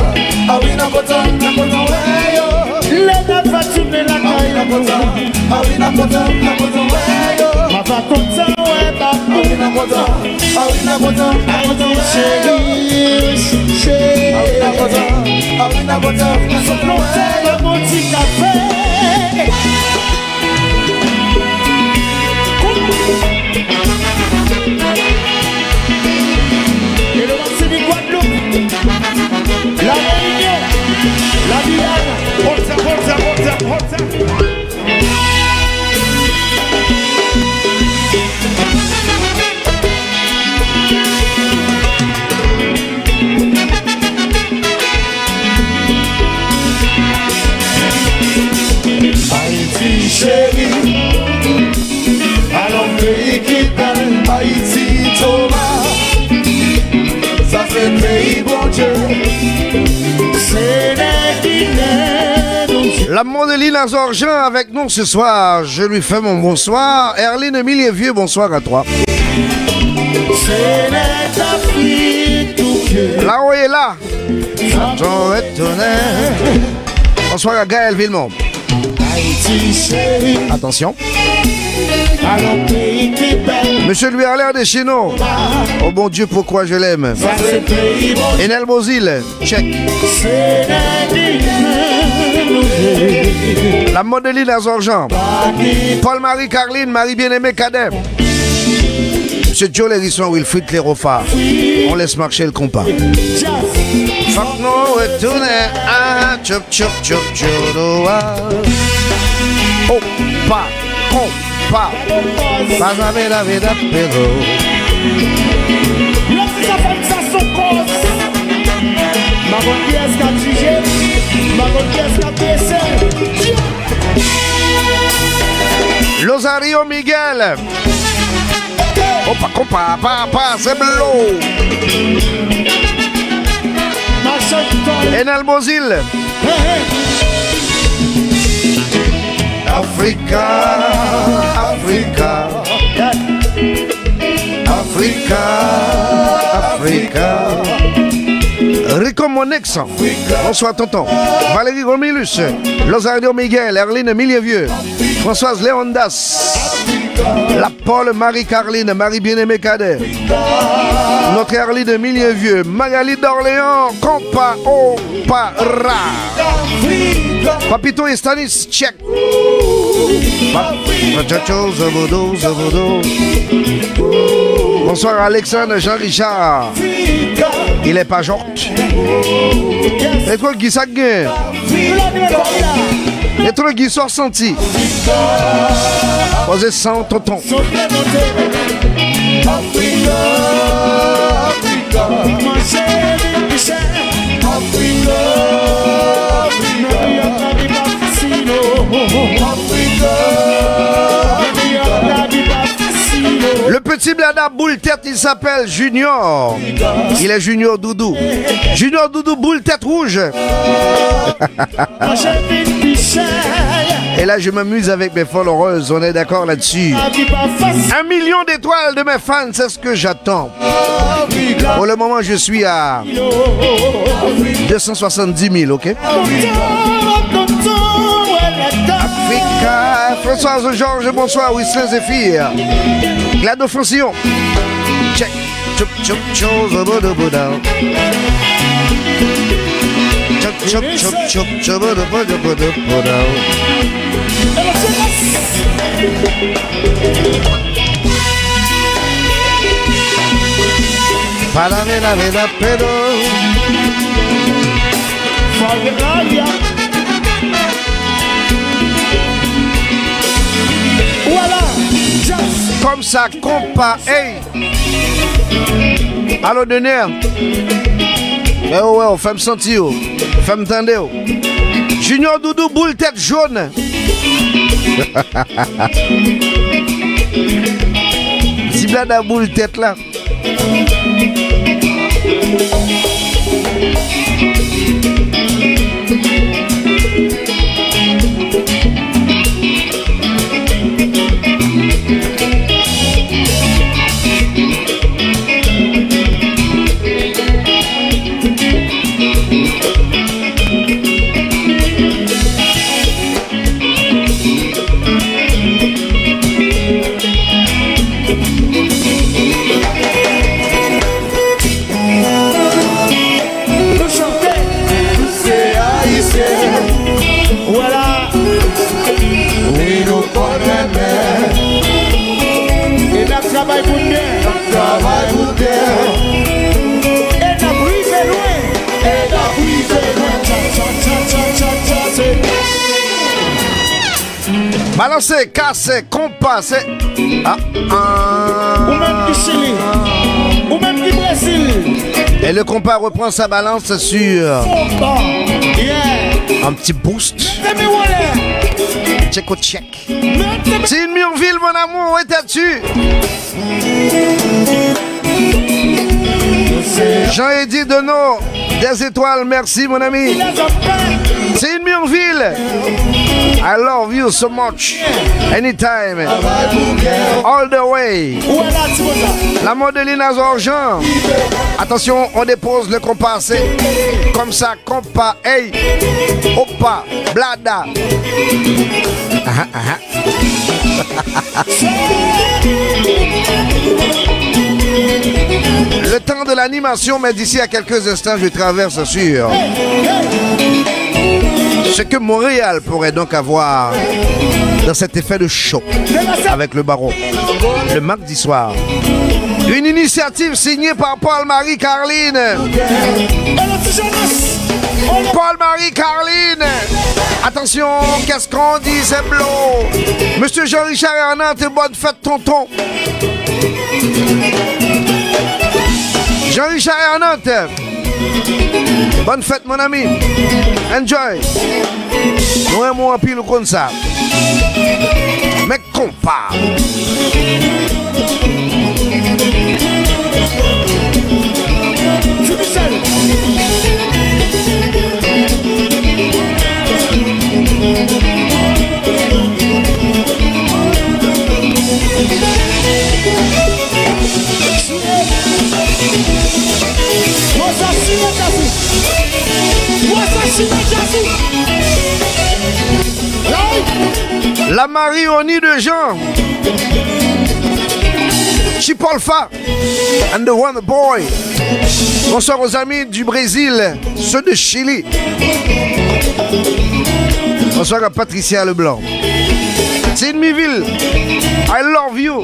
awina kontan, na kontan wè yo. Lè n ap tounen lakay yo tou. Awina kontan, awina kontan, na kontan wè yo. M ap kontan wè Bafou. Awina kontan, awina kontan, na kontan wè yo. Cheri, cheri. Awina kontan, awina kontan, na kontan wè yo. Sot lontan nan bon ti kafe. La Réunion, la Guyane, hold up, hold up, hold up, hold up. Ayiti cheri, alon peyi ki bèl, Ayiti Toma, sa se peyi Bondye, se nèg ki nèg nou. L'amour de Lina Zorjan avec nous ce soir. Je lui fais mon bonsoir. Erline Milieu-Vieux, bonsoir à toi. Se nèg Afrik tou ke. Là où il est là. Ton retounen. Bonsoir à Gaël Vilmont. Ayiti cheri. Attention. Alon peyi ki bèl. Monsieur Louis Arlère Deschenaux. Oh bon Dieu, pourquoi je l'aime. Sa se peyi Bondye. Enel Bozil. Check. La mode de Lina Zorjan. Paul Marie Carline, Marie Bien-Aimée Cadet. Monsieur Joe Lérisson, Wilfrid Clérofa. On laisse marcher le compas. Fòk nou retounen a tchoup, tchoup, tchoup, tchoup, a. Oh, pa, kon. Pa. Pa zave la vida, pero. Yo, si sa fè sa sou kòz. M pa konn kiyès k ap jije, m pa konn kiyès k ap drese. Lozario Miguel. Opa, konpa, pa, pa, se blo. Enel Bozil. Africa, Africa. Africa, Africa. Rico Monix. Bonsoir, tonton. Valérie Romilus. Lozario Miguel, Erline Milieu-Vieux. Françoise Léondas. La Paul Marie Carline, Marie Bien-Aimée Cadet. Notre Erline Milieu-Vieux, Magali d'Orléans, Compa Opara. Papito et Stanis, check. Bonsoir Alexandre Jean Richard. Il est pas jòt. Etro Guy sa gen. Etro Guy sa santi. Poze san tonton. Le petit blada boule tête, il s'appelle Junior. Il est Junior Doudou. Junior Doudou boule tête rouge. Et là, je m'amuse avec mes followers. On est d'accord là-dessus. Un million d'étoiles de mes fans, c'est ce que j'attends. Pour le moment, je suis à deux cent soixante-dix mille, ok? Africa, Françoise Georges, bonsoir, Wisley Zéphir. Glado Francillon. Check. Tchoup, tchoup, tchou, zobo, dobo, down. Tchoup, tchoup, tchoup, tchoup, tchoup, dobo, dobo, dobo, down. Pa lave, lave, lave, pedo. Voilà, just. Kòmsa, konpa, ey. Alo, Dener. Fè yo wè w, fè m santi w, fè m tande w. Junior Doudou, boul tèt jòn. Ti blada boul tèt la. Alò, se ka, se konpa, se. Ah, ah. Ou menm ki Chili, ou menm ki Brezil. Et le compas reprend sa balance sur. Konpa, yeah. Un petit boost. Mete men w anlè. Check au check. Mete men. Tine Mirville, mon amour, où étais-tu? Jean-Eddy Deneau, des étoiles, merci mon ami. Tine Mirville, I love you so much. Anytime, all the way. La mort de Lina Zorjan. Attention, on dépose le compas, c'est comme ça, compas, hey, opa, blada. Aha, aha. Le temps de l'animation, mais d'ici à quelques instants, je traverse sur ce que Montréal pourrait donc avoir dans cet effet de choc avec le baron. Le mardi soir. Une initiative signée par Paul-Marie Carline. Paul-Marie Carline. Attention, qu'est-ce qu'on dit, c'est Blo. Monsieur Jean-Richard Hernante, bonne fête, tonton. Jean-Richard Hernante, bonne fête, mon ami. Enjoy. Nou renmen w anpil, ou konn sa. Men konpa. La Marioni de Jean. Chipolfa and the Wonder Boy. Bonsoir aux amis du Brésil, ceux de Chili. Bonsoir à Patricia Leblanc. Tine Mirville, I love you.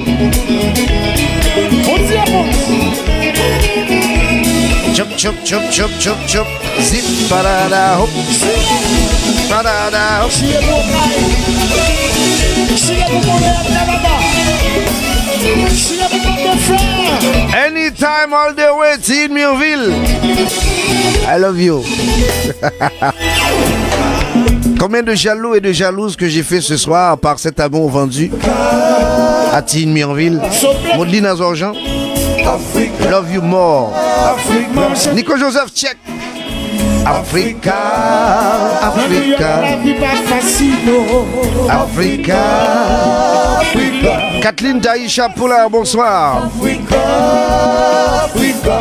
Chop, chop, chop, chop, chop, chop. Zip, parada, hop. Parada, hop. Anytime, all the way, Tine Mirville. I love you. Combien de jaloux et de jalouses que j'ai fait ce soir par cet amour vendu à Tine Mirville. Maudlin Azorjan. Love you more. Nico Joseph, check. Africa, Africa. Africa, Africa. Kathleen Taïcha Poulard, bonsoir. Africa, Africa.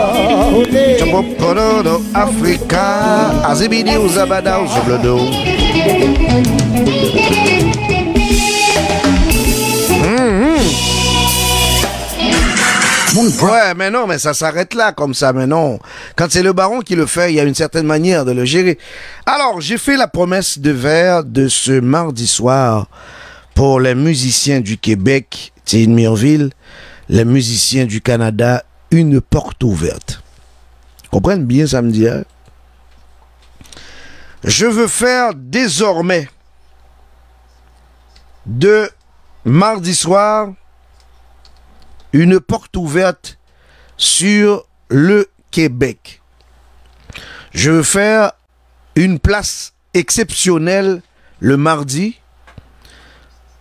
Africa. Azibidi ou zabada ou zoblodo. Mhm. Ouais, mais non, mais ça s'arrête là, comme ça, mais non. Quand c'est le baron qui le fait, il y a une certaine manière de le gérer. Alors, j'ai fait la promesse de vers de ce mardi soir pour les musiciens du Québec, Tine Mirville, les musiciens du Canada, une porte ouverte. Konprann byen sa m di a. Je veux faire désormais de mardi soir une porte ouverte sur le Québec. Je veux faire une place exceptionnelle le mardi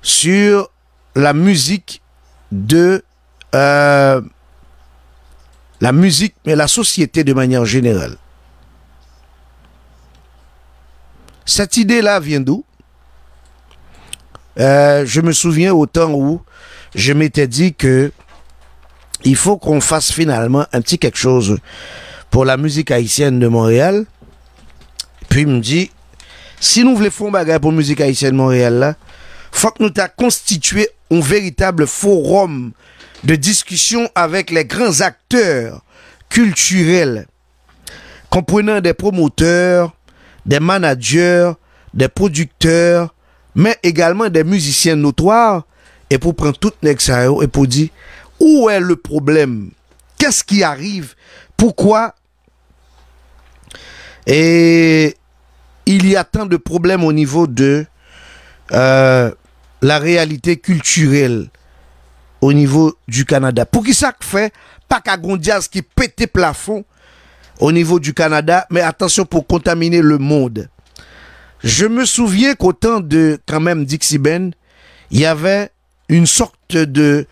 sur la musique de, euh, la musique, mais la société de manière générale. Cette idée-là vient d'où? Euh, je me souviens au temps où je m'étais dit que il faut qu'on fasse finalement un petit quelque chose pour la musique haïtienne de Montréal. Puis m di, si nou vle fè yon bagay pou mizik ayisyèn Monreyal la, fòk nou ta konstitye yon veritab forum de discussion avec les grands acteurs culturels, comprenant des promoteurs, des managers, des producteurs, mais également des musiciens notoires, et pou pran tout nèg sa yo, et pou di, où est le problème? Qu'est-ce qui arrive? Pourquoi et il y a tant de problèmes au niveau de, euh, la réalité culturelle au niveau du Canada. Poukisa k fè pa ka gon djaz ki pete plafon au niveau du Canada, men atansyon pou kontamine le monde. Je me souviens qu'au temps de, quand même, Dixie Band, il y avait une sorte de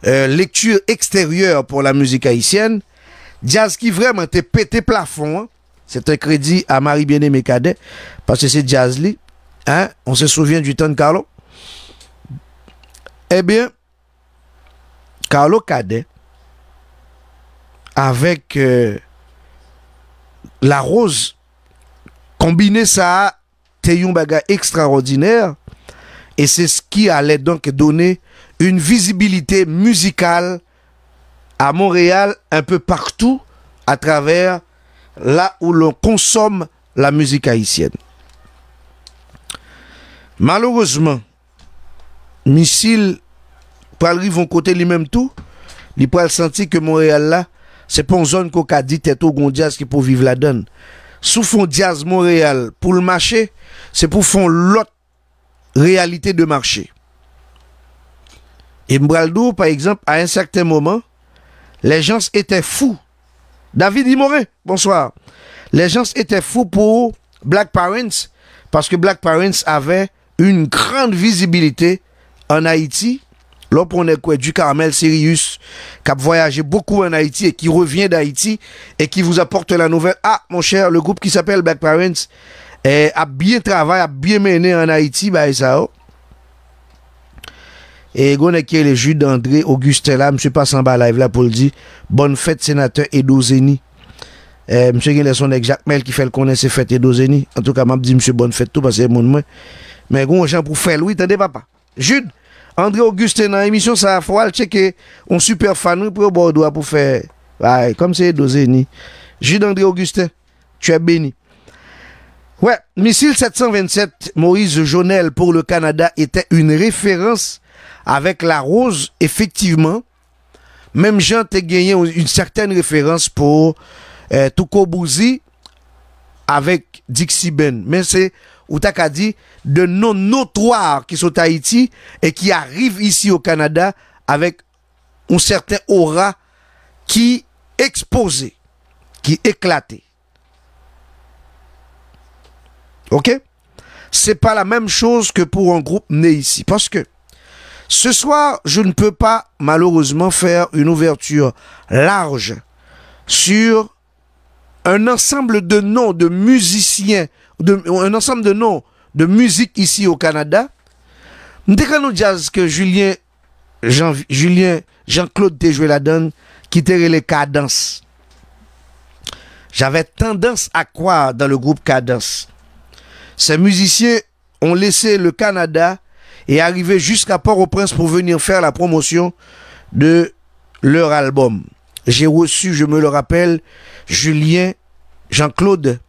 euh, lecture extérieure pour la musique haïtienne. Djaz ki vrèman te pete plafon, hein. C'est un crédit à Marie Bien-Aimée Cadet, paske se djaz li. Hein? On se souvient du temps de Carlo. Ebyen, Carlo Cadet, avèk euh, La Rose, konbine sa a, te yon bagay ekstraòdinè, et c'est ce qui allait donc donner une visibilité musicale à Montréal, un peu partout à travers là où l'on consomme la musique haïtienne. Malerezman, Misil pral rive yon kote li menm tou, li pral santi ke Monreyal la, se pa yon zòn ke w ka di tèt ou gon djaz ki pou viv ladan l. Si w fè yon djaz Monreyal pou l mache, se pou w fè yon lòt réalité de marché. E m pral di w, pa egzanp, à un certain moment, les gens étaient fous. David Imoré, bonsoir. Les gens étaient fous pour Black Parents, parce que Black Parents avait une grande visibilité en Haïti. Lè w pran nèg kwè du Carmel Sirius, qui a voyagé beaucoup en Haïti et qui revient d'Haïti et qui vous apporte la nouvelle. Ah, mon cher, le groupe qui s'appelle Black Parents eh, ap byen travay, ap byen mennen ann Ayiti, bagay sa yo. E gon nèg ki rele Jude André Augustin la, misye pase anba live la pou l di bòn fèt senatè Edo Zeni. Eh, misye genlè se yon nèg Jakmèl ki fè l konnen se fèt Edo Zeni. Antouka, m ap di misye bòn fèt tou, paske se moun mwen. Men gon jan pou fè l, wi, tande papa. Jude André Augustin nan emisyon sa a, fò w al tcheke yon sipè fan, wi, pou yo ba w dwa pou fè bagay. Kòm se Edo Zeni. Jude André Augustin, tu es béni. Ouais, Missile sept cent vingt-sept, Moïse Jonel pour le Canada était une référence avec La Rose, effectivement. Menm jan te genyen yon, yon sètèn referans pou eh, Touko Bouzi avèk Dixie Band. Men se, ou ta ka di, de non notwa ki sot Ayiti e ki arive isi o Kanada avèk yon sèten ora ki ekspoze, ki eklate. Ok? C'est pas la même chose que pour un groupe né ici. Parce que ce soir, je ne peux pas malheureusement faire une ouverture large sur un ensemble de noms de musiciens, de, un ensemble de noms de musique ici au Canada. M te konn yon djaz ke Julien Jean, Julien Jean-Claude te jwe ladan l, ki te rele Kadans. J'avais tendance à croire dans le groupe Kadans. Ces musiciens ont laissé le Canada et arrivé jusqu'à Port-au-Prince pour venir faire la promotion de leur album. J'ai reçu, je me le rappelle, Julien Jean-Claude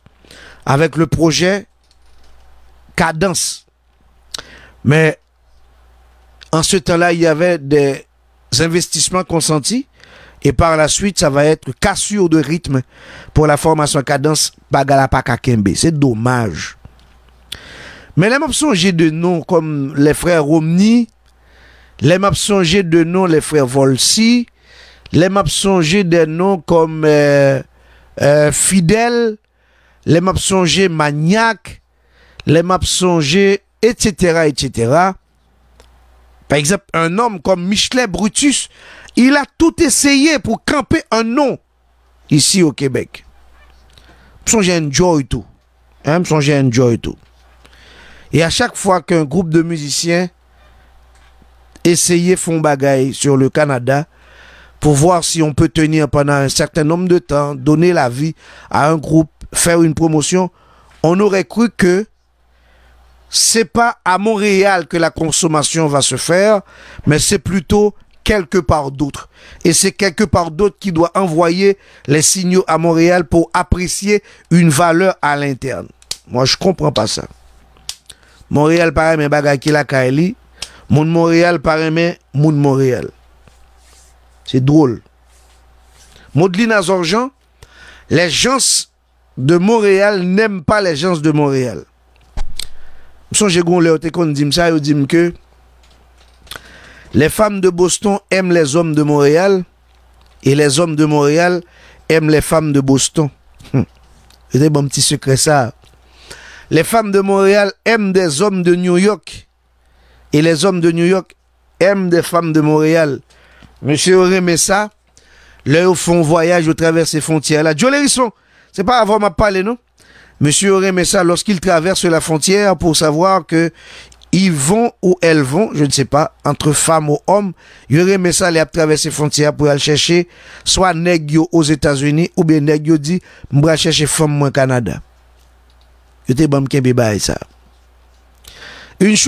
avec le projet Kadans. Mais en ce temps-là, il y avait des investissements consentis et par la suite, ça va être cassure de rythme pour la formation Kadans, bagay la pa ka kenbe. C'est dommage. Men lè m ap sonje de non kòm les frères Romney, lè m ap sonje de non les frères Volcy, lè m ap sonje de non kòm euh, euh, Fidel, lè m ap sonje Manyak, lè m ap sonje, et cetera, et cetera. Par exemple, un homme comme Michelet Brutus, il a tout essayé pour camper un nom ici au Québec. M sonje Enjoy tou. Hein, m sonje Enjoy tou. Et à chaque fois qu'un groupe de musiciens essayait fè yon bagay sur le Canada pour voir si on peut tenir pendant un certain nombre de temps, donner la vie à un groupe, faire une promotion, on aurait cru que c'est pas à Montréal que la consommation va se faire, mais c'est plutôt quelque part d'autre. Et c'est quelque part d'autre qui doit envoyer les signaux à Montréal pour apprécier une valeur à l'interne. Moi, je comprends pas ça. Monreyal pa renmen bagay ki lakay li. Moun Monreyal pa renmen moun Monreyal. C'est drôle. Maudlin Azorjan, les gens de Montréal n'aiment pas les gens de Montréal. M sonje gon lè yo te konn di m sa, yo di m ke Les femmes de Boston aiment les hommes de Montréal et les hommes de Montréal aiment les femmes de Boston. Hmm. Yo te ban m ti sekrè sa. Les femmes de Montréal aiment des hommes de New York et les hommes de New York aiment des femmes de Montréal. Mesye yo renmen sa. Lè yo fè yon vwayaj, yo travèse fwontyè la. Joe Lherisson, se pa avè w m ap pale, non. Mesye yo renmen sa, lorsqu'ils traversent la frontière pour savoir que ils vont ou elles vont, je ne sais pas, entre femmes ou hommes, yo renmen sa lè y ap travèse fwontyè a pou y al chèche swa nèg yo Ozetazini oubyen nèg yo di, "M pral chèche fanm mwen Kanada." Yo te ban m kenbe bagay sa. Une chose